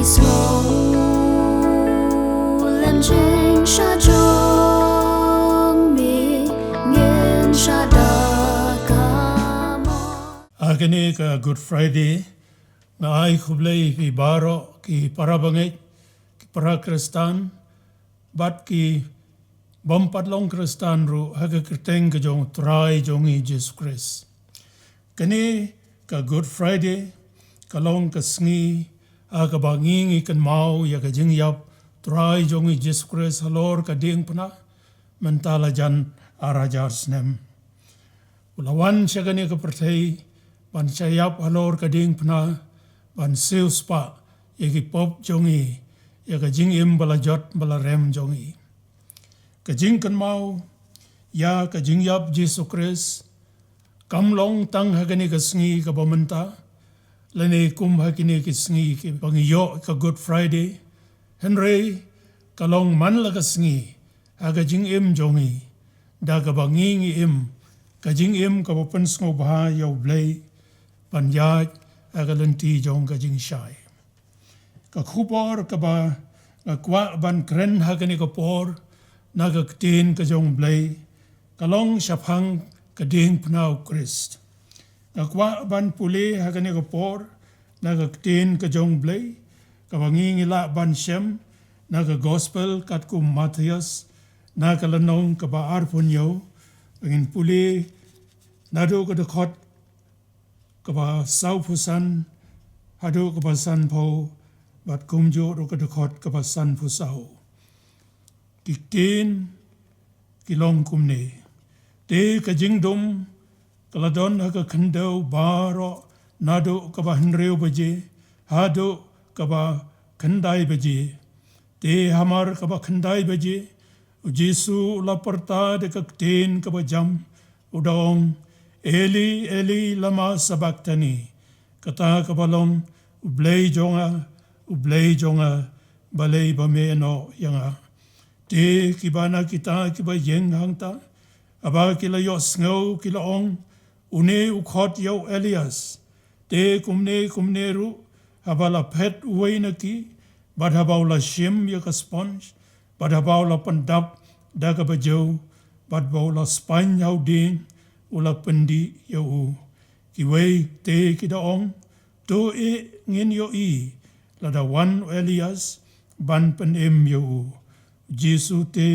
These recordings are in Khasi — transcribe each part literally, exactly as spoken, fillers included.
Sngewlem jing sha jong me, ngin sha da ka mo. Ha kane ka Good Friday, nga ai khublei ïa phi baroh, ki para bangeit, ki para Khristan, bad ki bym pat long Khristan ruh, ha ka kyrteng ka jong u Trai jong ngi Jisu Khrist. Kane ka Good Friday ka long ka sngi ha kaba ngi ngi kynmaw ïa ka jingïap Trai jong ngi Jisu Khrist halor ka diengphna mynta la jan ar hajar snem. U la wan sha kane ka pyrthei ban sha ïap halor ka diengphna, ban siewspah ïa ki pop jong ngi, ïa ka jingim ba la jot ba la rem jong ngi. Ka jingkynmaw ïa ka jingïap Jisu Khrist kam long tang ha kane ka sngi kaba mynta, lane kum ha kine ki sngi kiba ngi ïoh ka Good Friday, hynrei ka long man la ka sngi ha ka jingim jong ngi, da kaba ngi ngi im ka jingim kaba pynsngewbha ïa U Blei, ban ïaid ha ka lynti jong ka jingshai. Ka khubor kaba nga kwah ban kren ha kane ka por, na ka ktien ka jong U Blei, ka long shaphang ka diengphna U Khrist. Nga kwah ban pule ha kane ka por na ka ktien ka jong U Blei, kaba ngi ngi lah ban shem na ka Gospel katkum u Mathaios, na ka lynnong kaba arphew hynñiew, ba ngin pule naduh ka dkhot kaba sawphew san haduh kaba sanphew, bad kumjuh ruh ka dkhot kaba sanphew saw. Ki ktien ki long kumne: Te ka jingdum ka la don ha ka khyndew baroh naduh kaba hynriew baje haduh kaba khyndai baje. Te hamar kaba khyndai baje, U Jisu u la pyrta da ka ktien kaba jam, u da ong, "Eli, Eli, lama sabakhtani?" Kata kaba long, "U Blei jong nga, U Blei jong nga, balei ba me ïehnoh ïa nga?" Te kiba na kita kiba ïeng hangta, haba ki la ïohsngew, ki la ong, "Une u khot ïa u Elias." Te kumne kumne ruh, haba la phet uwei na ki, bad haba u la shim ïa ka sponge, bad haba u la pyndap da kaba jew, bad ba u la spaiñ ha u dieng, u la pyndih ïa u. Kiwei te ki da ong, "To ïeh, ngin ïohi lada wan u Elias ban pynim ïa u." U Jisu te,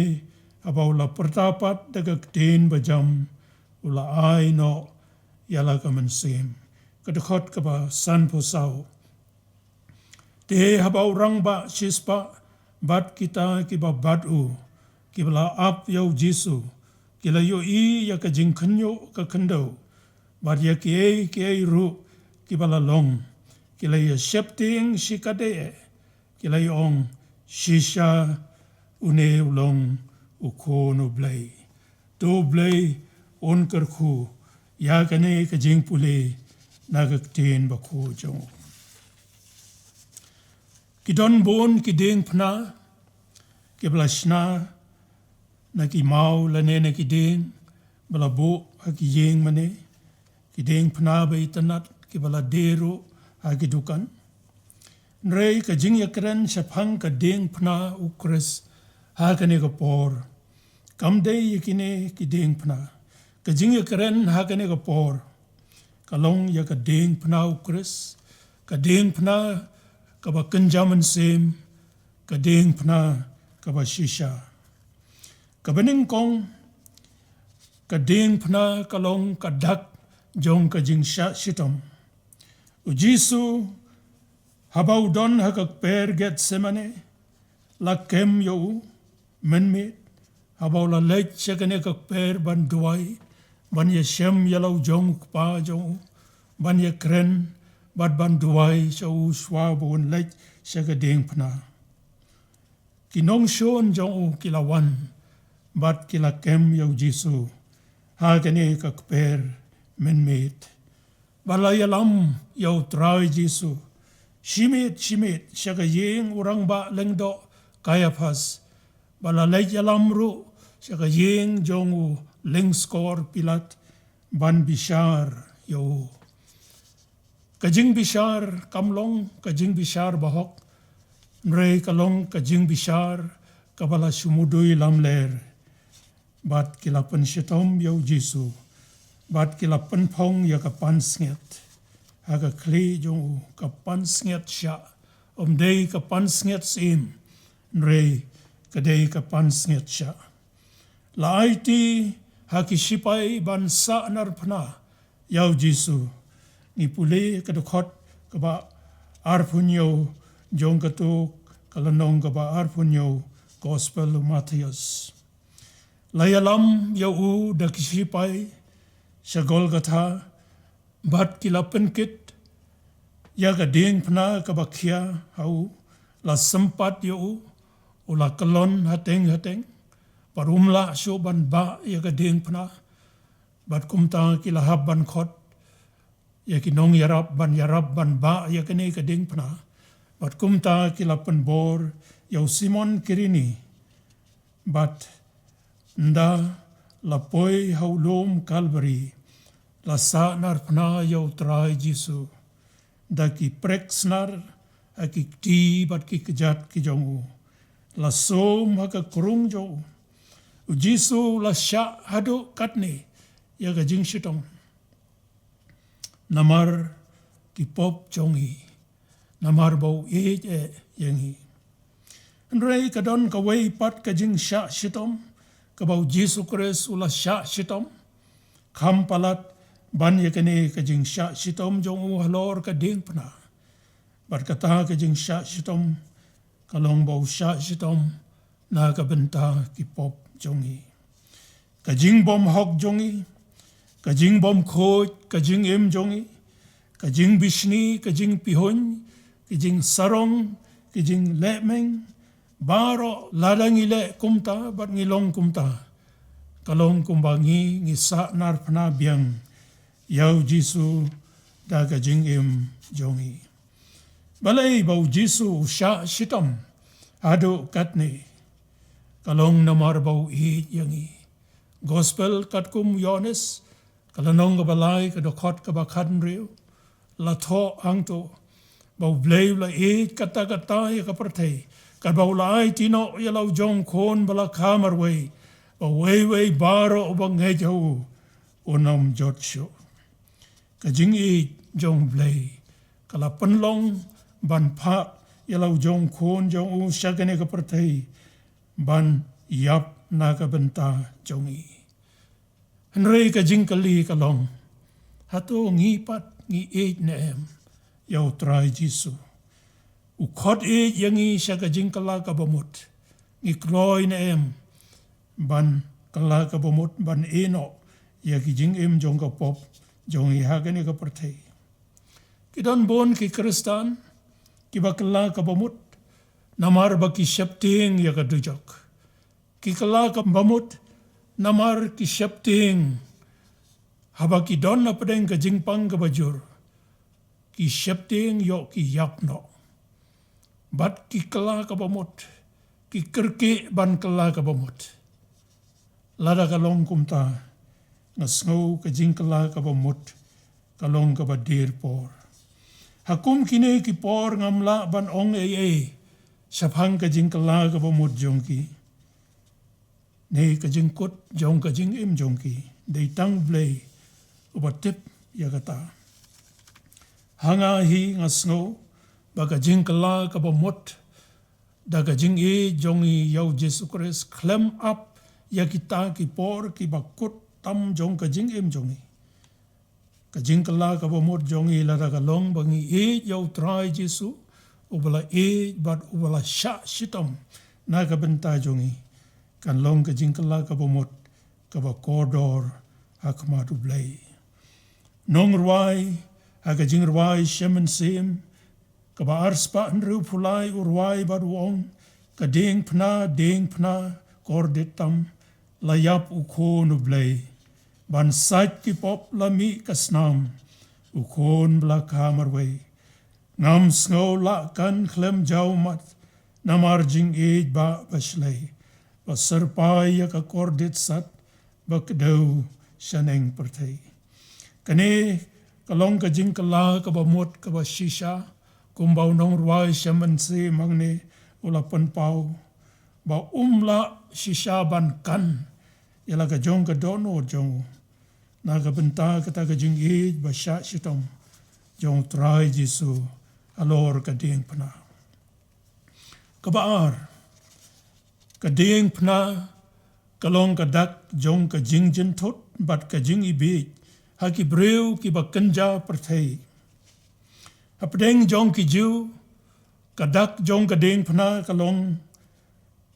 haba u la pyrta pat da ka ktien ba jam, u la ai noh ïa la ka mynsiem. Ka dkhot kaba sanphew saw. Te haba u rangbah shispah bad kita kiba bat u, kiba la ap ïa u Jisu, ki la ïohi ïa ka jingkhynñiuh ka khyndew, bad ïa kiei kiei ruh kiba la long, ki la ïa sheptieng shikatdei, ki la ïa ong, "Shisha une u long u Khun u Blei." To U Blei un kyrkhu ïa kane ka jingpule na ka ktien bakhuid jong u. Ki don bun ki diengphna kiba la shna na ki maw lane na ki dieng ba la buh ha ki ïing mane, ki diengphna ba itynnad kiba la die ruh ha ki dukan. Hynrei ka jingïakren shaphang ka diengphna U Khrist ha kane ka por kam dei ïa kine ki diengphna. Ka jingïakren ha kane ka por ka long ïa ka diengphna U Khrist, ka diengphna kaba kynja mynsiem, ka diengphna kaba shisha. Kaba nyngkong, ka diengphna ka long ka dak jong ka jingshah shitom. U Jisu, haba u don ha ka kper Gethsemane, la kem ïa u mynmiet, haba u la leit sha kane ka kper ban duwai, ban ïashem ïa la u jong u Kpa jong u, ban ïakren, bad ban duwai sha u shuwa ba un leit sha ka diengphna. Ki nongshun jong u ki la wan, bad ki la kem ïa u Jisu ha kane ka kper mynmiet. Ba la ïalam ïa u Trai Jisu shimiet shimiet sha ka ïing u rangbah lyngdoh Kaiaphas, ba la leit ïalam ruh sha ka ïing jong u lyngskor Pilat ban bishar ïa u. Ka jingbishar kam long ka jingbishar bahok, Hynrei ka long ka jingbishar kaba la shu mudui lamler. Bad ki la pynshitom ïa u Jisu. Bad ki la pynphong ïa ka pansngiat ha ka khlieh jong u, ka pansngiat shah. Ym dei ka pansngiat syiem, hynrei ka dei ka pansngiat shah. La aiti ha ki shipai ban sahnarphna ïa u Jisu. Ngi pule ka dkhot kaba arphew hynñiew jong kato ka lynnong kaba arphew hynñiew Gospel u Mathaios. La ïalam ïa u da ki shipai sha Golgotha, bad ki la pynkit ïa ka diengphna kaba khia ha u, la sympat ïa u, u la kyllon hateng hateng, bad um lah shuh ban bah ïa ka diengphna, bad kumta ki la hap ban khot ïa ki nongïarap ban ïarap ban bah ïa kane ka diengphna, bad kumta ki la pynbor ïa u Simon Kirini. Bad ynda la poi ha u lum Kalbari, la sahnarphna ïa u Trai Jisu da ki prek snar ha ki kti bad ki kjat ki jong u. La sum ha ka krung jong u. U Jisu la shah haduh katne ïa ka jingshitom namar ki pop jong ngi, namar ba u ïeit eh ïa ngi. Hynrei ka don kawei pat ka jingshah shitom kaba u Jisu Khrist u la shah shitom, kham palat ban ïa kane ka jingshah shitom jong u halor ka diengphna. Bad kata ka jingshah shitom ka long ba u shah shitom na ka bynta ki pop jong ngi. Ka jingbymhok jong ngi, ka jingbymkhuid ka jingim jong ngi, ka jingbishni, ka jingpihuiñ, ka jingsarong, ka jinglehmeng, baroh lada ngi leh kumta bad ngi long kumta, ka long kumba ngi, ngi sahnarphna biang ïa u Jisu da ka jingim jong ngi. Balei ba u Jisu u shah shitom haduh katne? Ka long namar ba u ïeit ïa ngi. Gospel katkum u Ïohannes, ka lynnong kaba lai, ka dkhot kaba khathynriew, la thoh hangto ba U Blei u la ïeit katta katta ïa ka pyrthei, katba u la aiti noh ïa la u jong u Khun ba la kha marwei, ba uwei uwei baroh uba ngeit ha u, un ym jot shuh. Ka jingïeit jong U Blei ka la pynlong ban phah ïa la u jong u Khun jong u sha kane ka pyrthei ban ïap na ka bynta jong ngi. Hynrei ka jingkylli ka long, hato ngi pat ngi ïeit ne em ïa u Trai Jisu? U khot ïeit ïa ngi sha ka jingkylla kaba mut. Ngi kloi ne em ban kylla kaba mut, ban ïehnoh ïa ki jingim jong ka pop jong ngi ha kane ka pyrthei? Ki don bun ki Khristan kiba kylla kaba mut namar ba ki sheptieng ïa ka dujok. Ki kylla kaba mut namar ki sheptieng haba ki don hapdeng ka jingpang kaba jur. Ki sheptieng ïoh ki ïap noh. Bad ki kylla kaba mut, ki kyrkieh ban kylla kaba mut. Lada ka long kumta, nga sngew ka jingkylla kaba mut ka long kaba dier por. Ha kum kine ki por ngam lah ban ong ei ei shaphang ka jingkylla kaba mut jong ki. Ne ka jingkut jong ka jingim jong ki, dei tang U Blei uba tip ïa kata. Ha nga hi nga sngew ba ka jingkylla kaba mut da ka jingïeit jong ngi ïa u Jisu Khrist khlem ap ïa kita ki por kiba kut tam jong ka jingim jong ngi. Ka jingkylla kaba mut jong ngi lada ka long ba ngi ïeit ïa u Trai Jisu, uba la ïeit bad uba la shah shitom na ka bynta jong ngi, kan long ka jingkylla kaba mut kaba kordor ha khmat U Blei. Nongrwai ha ka jingrwai Shem Mynsiem kaba arspah hynriewphew lai u rwai bad u ong, ka diengphna, diengphna, kordit tam, la ïap u Khun U Blei ban sait ki pop, la mih ka snam, u Khun ba la kha marwei. Ngam sngew lah kan khlem jaw mat namar jingïeit ba bashlei, ba syrpai ïa ka kordit sat ba kdew shaneng pyrthei. Kane ka long ka jingkylla kaba mut kaba shisha Kumba u nongrwai sha mynsiem hangne u la pynpaw ba um lah shisha ban kan ïa la ka jong ka dohnud jong u na ka bynta kata ka jingïeit ba shah shitom jong u Trai Jisu halor ka diengphna. Kaba ar, ka diengphna ka long ka dak jong ka jingjynthut bad ka jingibiej ha ki briew kiba kynja pyrthei. Hapdeng jong ki Jiw, ka dak jong ka diengphna ka long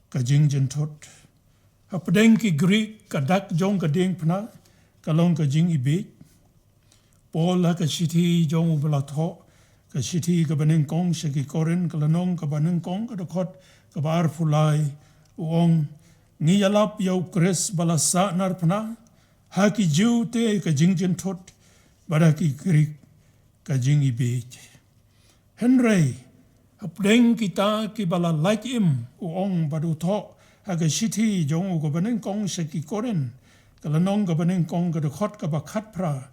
ka jingjynthut. Hapdeng ki Grik, ka dak jong ka diengphna ka long ka jingibiej. Paul ha ka shithi jong u ba la thoh, ka shithi kaba nyngkong sha ki Korinth, ka lynnong kaba nyngkong, ka dkhot kaba arphew lai, u ong, ngi ïalap ïa u Khrist ba la sahnarphna, ha ki Jiw te ka jingjynthut, bad ha ki Grik ka jingibiej. Hynrei hapdeng kita kiba la lait im, u ong bad u thoh ha ka shithi jong u kaba nyngkong sha ki Korinth, ka lynnong kaba nyngkong, ka dkhot kaba khatphra,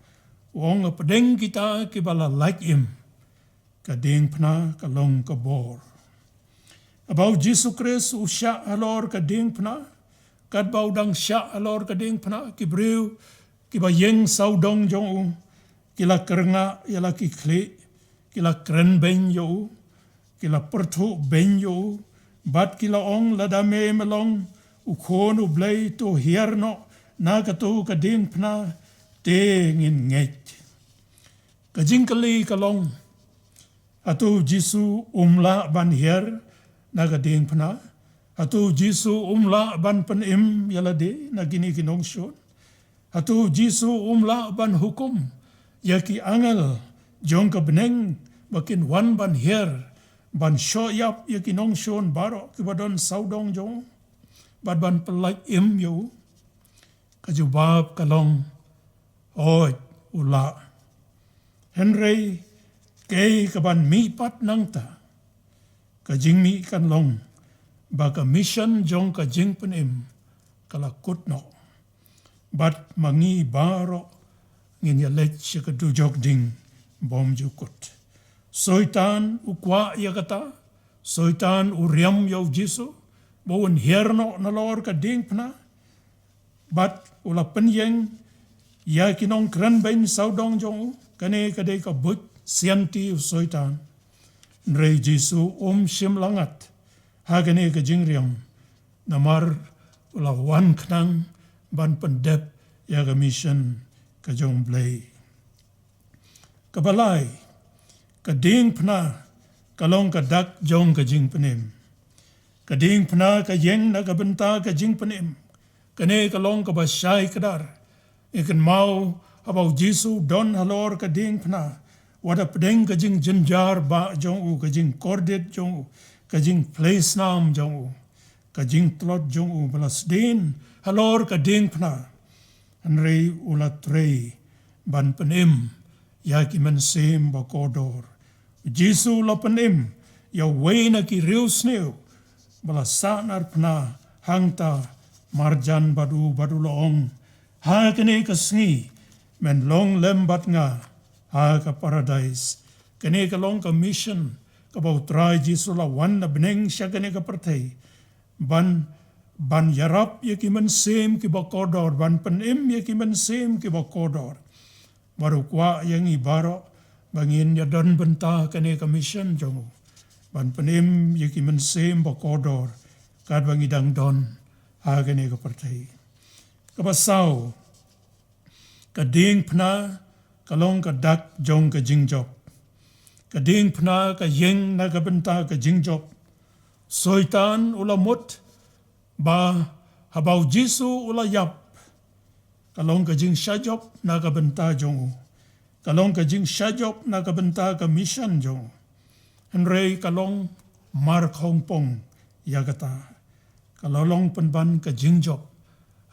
u ong, hapdeng kita kiba la lait im, ka diengphna ka long ka bor. Haba u Jisu Khrist u shah halor ka diengphna, katba u dang shah halor ka diengphna, ki briew kiba ïeng sawdong jong u ki la kyrngah ïa la ki khlieh, ki la kren beiñ ïa u, ki la pyrthuh beiñ ïa u, bad ki la ong, lada me me long u Khun u Blei, to hiar noh na kato ka diengphna, te ngin ngeit. Ka jingkylli ka long, hato u Jisu um lah ban hiar na ka diengphna? Hato u Jisu um lah ban pynim ïa lade na kine ki nongshun? Hato u Jisu um lah ban hukum ïa ki angel jong ka bneng ba kin wan ban hiar, ban shoh ïap ïa ki nongshun baroh kiba don sawdong jong u, bad ban pyllait im ïa u? Ka jubab ka long, hooid, u lah. Hynrei kaei kaban mihpat nangta? Ka jingmih kan long ba ka mission jong ka jingpynim ka la kut noh, bad ma ngi baroh ngin ïaleit sha ka dujok ding bymjukut. Soitan u kwah ïa kata. Soitan u riam ïa u Jisu ba un hiar noh nalor ka diengphna, bad u la pynïeng ïa ki nongkren beiñ sawdong jong u. Kane ka dei ka buit sianti u Soitan. Hynrei u Jisu um shym la ngat ha kane ka jingriam, namar u la wan khnang ban pyndep ïa ka mission ka jong u Blei. Kaba lai, ka diengphna ka long ka dak jong ka jingpynim. Ka diengphna ka ïeng na ka bynta ka jingpynim. Kane ka long kaba shai kdar. Ngi kynmaw haba u Jisu u don halor ka diengphna, wat hapdeng ka jingjynjar ba jong u, ka jingkordit jong u, ka jingphlei snam jong u, ka jingtlot jong u ba la sdien halor ka diengphna. Hynrei u la trei ban pynim ïa ki mynsiem ba kordor. U Jisu u la pynim ïa uwei na ki riewsniew ba la sahnarphna hangta marjan bad u, bad u la ong, ha kane ka sngi men long lem bad nga ha ka paradais. Kane ka long ka mission kaba u Trai Jisu u la wan na bneng sha kane ka pyrthei, ban, ban ïarap ïa ki mynsiem kiba kordor, ban pynim ïa ki mynsiem kiba kordor. Bad u kwah ïa ngi baroh ba ngin ïadon bynta kane ka mission jong u, ban pynim ïa ki mynsiem ba kordor katba ngi dang don ha kane ka pyrthei. Kaba saw, ka diengphna ka long ka dak jong ka jingjop. Ka diengphna ka ïeng na ka bynta ka jingjop. Soitan u la mut ba haba u Jisu u la ïap, ka long ka jingshah jop na ka bynta jong u. Ka long ka jingshah jop na ka bynta ka mission jong u. Hynrei ka long markhongpong ïa kata. Ka la long pynban ka jingjop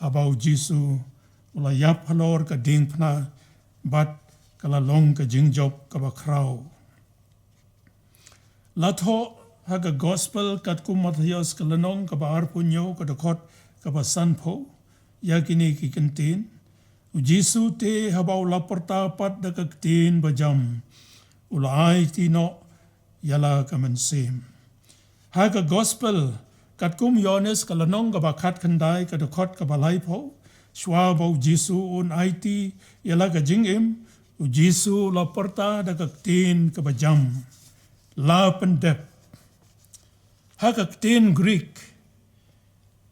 haba u Jisu u la ïap halor ka diengphna, bad ka la long ka jingjop kaba khraw. La thoh ha ka Gospel katkum u Mathaios, ka lynnong kaba arphew hynñiew, ka dkhot kaba sanphew, ïa kine ki kyntien. U Jisu te haba u la pyrta pat da ka ktien bajam, u la aiti noh ïa la ka mynsiem. Ha ka gospel katkum u Ïoannis ka lynnong kaba khatkhyndai ka dkhot kaba laiphew, shuwa ba u Jisu un aiti ïa la ka jingim, u Jisu u la pyrta da ka ktien kaba jam, "La pyndep." Ha ka ktien Greek,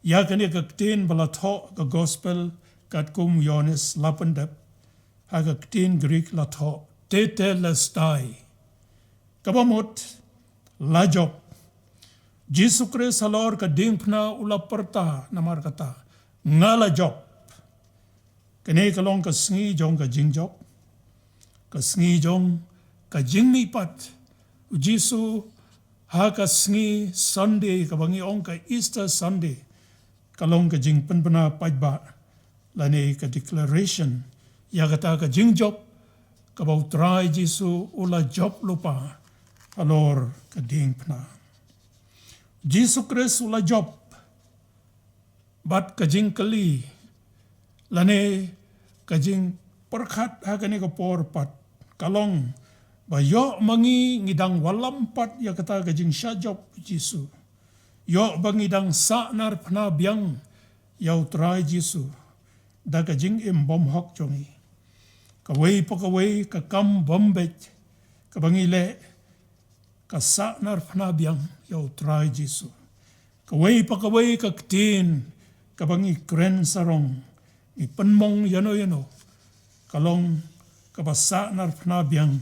ïa kane ka ktien ba la thoh ka gospel katkum u Ïoannis, "La pyndep", ha ka ktien Greek la thoh tetelestai, kaba mut, "La jop." Jisu Khrist halor ka diengphna u la pyrta namar kata, "Nga la jop." Kane ka long ka sngi jong ka jingjop, ka sngi jong ka jingmihpat. U Jisu ha ka sngi Sunday kaba ngi ong ka Easter Sunday, ka long ka jingpynbna paidbah lane ka declaration ïa kata ka jingjop kaba u Trai Jisu u la jop lypa halor ka diengphna. Jisu Khrist u la jop, bad ka jingkylli lane ka jingpyrkhat ha kane ka por pat ka long ba ïoh ma ngi ngi dang wallam pat ïa kata ka jingshah jop u Jisu. Ïoh ba ngi dang sahnarphna biang ïa u Trai Jisu da ka jingim bymhok jong ngi. Kawei pa kawei ka kam bym beit kaba ngi leh ka sahnarphna biang ïa u Trai Jisu. Kawei pa kawei ka ktien kaba ngi kren sarong, ngi pynmong ïano ïano, ka long kaba sahnarphna biang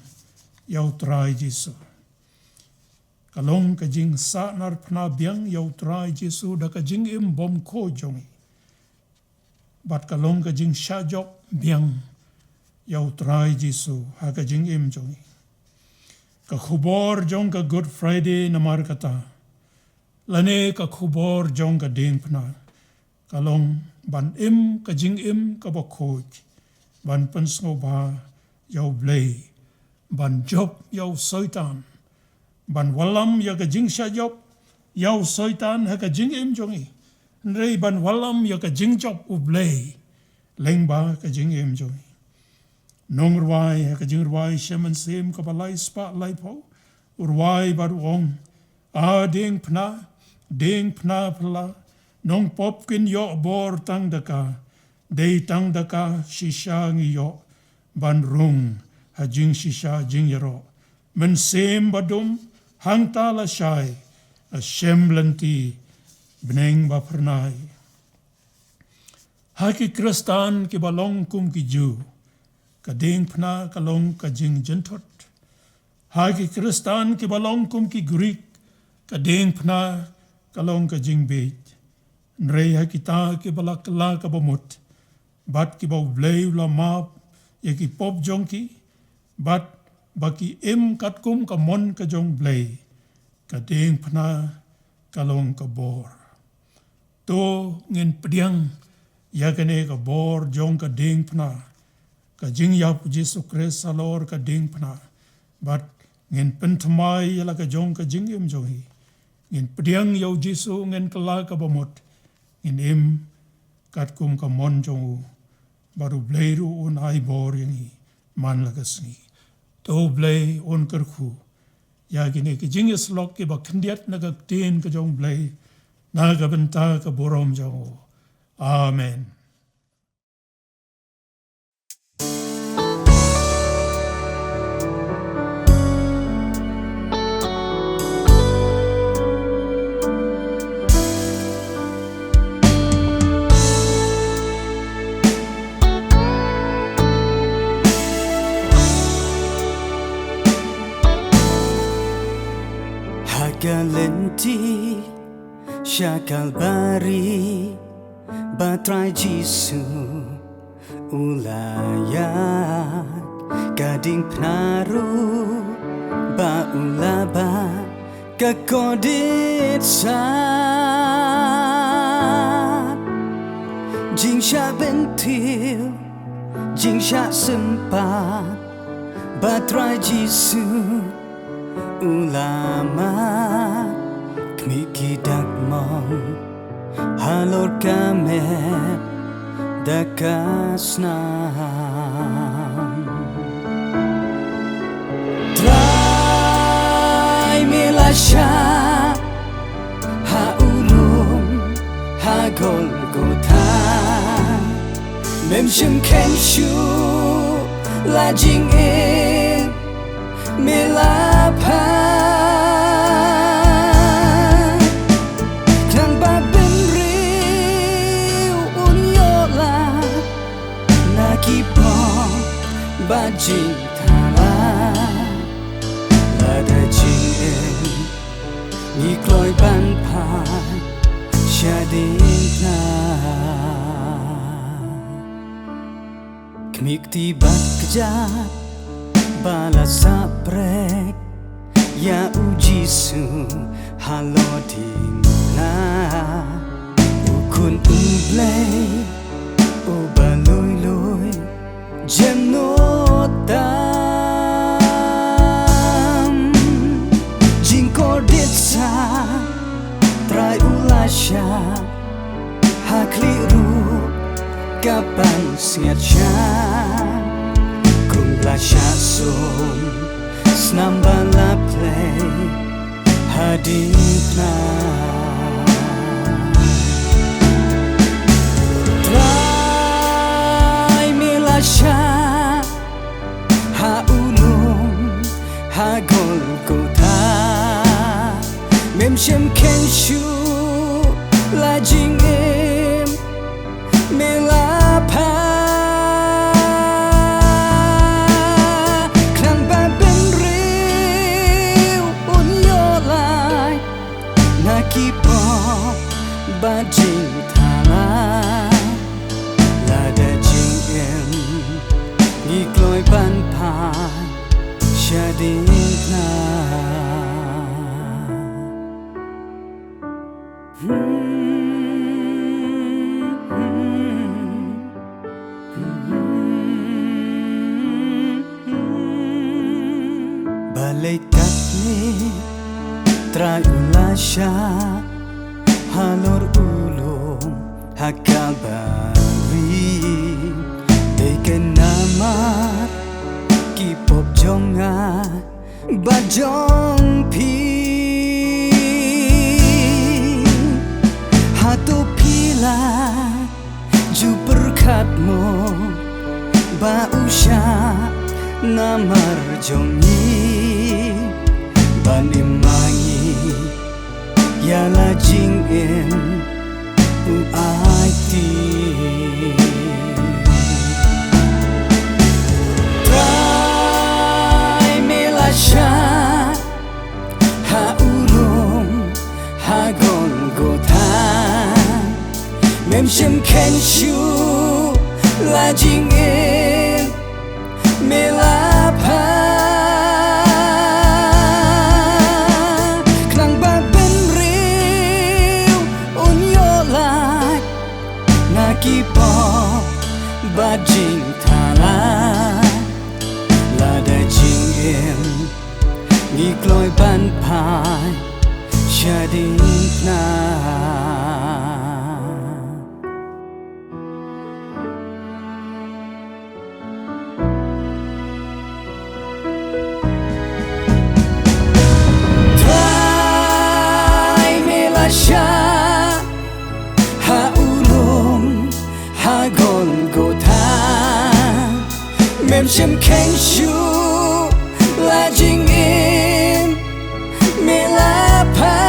ïa u Trai Jisu. Ka long ka jingsahnarphna biang ïa u Trai Jisu da ka jingim bymkhuid jong ngi. Bad ka long ka jingshah jop biang ïa u Trai Jisu ha ka jingim jong ngi. Ka khubor jong ka Good Friday namar kata, lane ka khubor jong ka diengphna, ka long ban im ka jingim kaba khuid, ban pynsngewbha ïa u Blei, ban jop ïa u Soitan, ban wallam ïa ka jingshah jop ïa u Soitan ha ka jingim jong ngi, hynrei ban wallam ïa ka jingjop u Blei lyngba ka jingim jong ngi. Nongrwai ha ka jingrwai Shemon Syiem kaba lai spah laiphew, u rwai bad u ong, "A diengphna, diengphna phylla, nongpop kin ïoh bor tang da ka, dei tang da ka shisha ngi ïoh ban rung ha jingshisha jingïaroh. Mynsiem badum hangta lashai, ha shem lynti bneng baphyrnai." Ha ki Khristan kiba long kum ki Jiw, ka diengphna ka long ka jingjynthut. Ha ki Khristan kiba long kum ki Grik, ka diengphna ka long ka jingbieit. Hynrei ha kita kiba la kylla kaba mut, bad kiba u Blei u la map ïa ki pop jong ki, bad ba ki im katkum ka mon ka jong u Blei, ka diengphna ka long ka bor. To ngin pdiang ïa kane ka bor jong ka diengphna, ka jingïap u Jisu Khrist halor ka diengphna, bad ngin pynthymmai ïa la ka jong ka jingim jong ngi. Ngin pdiang ïa u Jisu, ngin kylla kaba mut, ngin im katkum ka mon jong u, bad u Blei ruh un ai bor ïa ngi man la ka sngi. To u Blei un kyrkhu ïa kine ki jingïasyllok kiba khyndiat na ka ktien ka jong u Blei, na ka bynta ka burom jong u. Amen. Ha ka lynti sha Kalbari, ba Trai Jisu u la ïaid, ka diengphna ruh ba u la bat, ka kordit sat. Jingshah bynthiew, jingshah sympat, ba Trai Jisu u la mad. Khmih ki dakmon halor ka mep da ka snam. Trai Shah ha u lum ha Golgotha, mem shym kheiñ shuh la jingim me la phah. Khnang ba bynriew un ïoh lad na ki pop bad jingthala, lada jingim ngi kloi ban phai sha diengphna. Khmih, kti bad kjat ba la sah prek ïa u Jisu halor diengphna. U Khun u Blei uba lui lui jem nud tam. Jingkordit sa Trai u la shah, ha khlieh ruh ka pansngiat shah. Kum la shah sum snam ba la plie ha diengphna. Trai, me la shah ha u lum ha Golgotha, mem shym kheiñ shuh la jingim me la phah. Khnang ba bynriew un ïoh lad na ki pop bad jingthala, lada jingim ngi kloi ban phai sha diengphna. Balei katne Trai u la shah halor u lum ha Kalbari? Dei namar ki pop jong nga bad jong phi. Hato phi la ju pyrkhat mo ba u shah namar jong ngi, ban im ma ngi ïa la jingim u aiti. Trai, me la shah ha u lum ha Golgotha, mem shym kheiñ shuh la jingim me la phah. Khnang ba bynriew un ïoh lad na ki pop bad jingthala, lada jingim ngi kloi ban phai sha diengphna. Trai, me la shah ha u lum ha Golgotha, mem shym kheiñ shuh la jingim me la phah.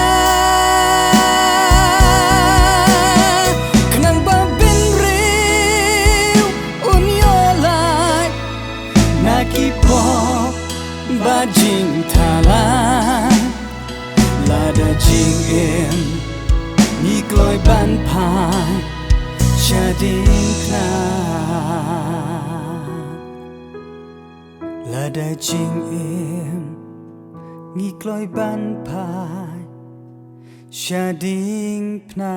Khnang ba bynriew un ïoh lad na ki pop bad jingthala, lada jingim ngi kloi ban phai sha diengphna. Lada jingim ngi kloi ban phai sha diengphna.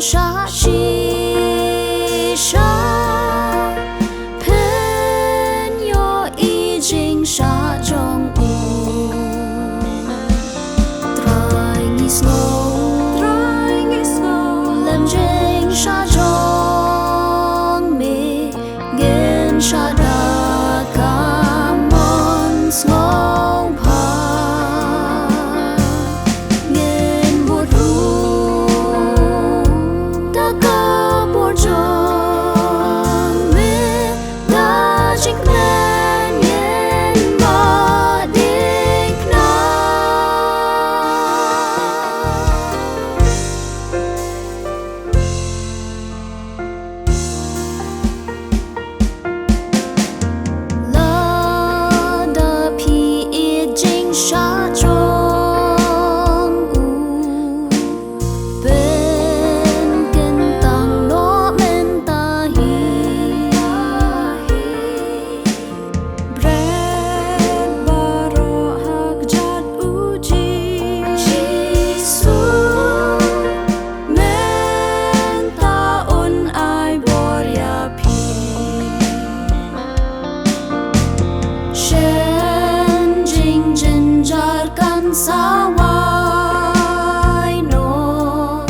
Shah shisha, pynïoh i jingshah jong u. Trai ngi sngew, Trai ngi sngew, lem jingshah jong me, ngin shah da ka mon sngewbha. Ngin bud ruh da ka bor jong me, da jingkmen ngin bud diengphna. Lada phi ïeit jingshah jong u, pynkyntang noh mynta hi. Bret baroh ha kjat u Jisu, mynta un ai bor ïa phi. Shen jingjynjar kan sa wai noh,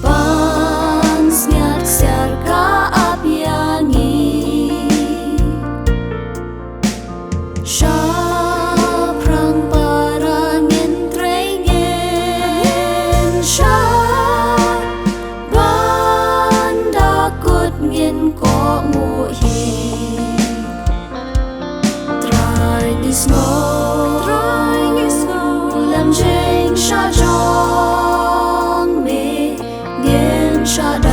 pansngiat ksiar ka ap ïa ngi. Shaphrang para ngin trei ngin shah, ban da kut ngin kohnguh hi. Trai ngi sngew, Trai ngi sngew, lem jingshah jong me, ngin shah da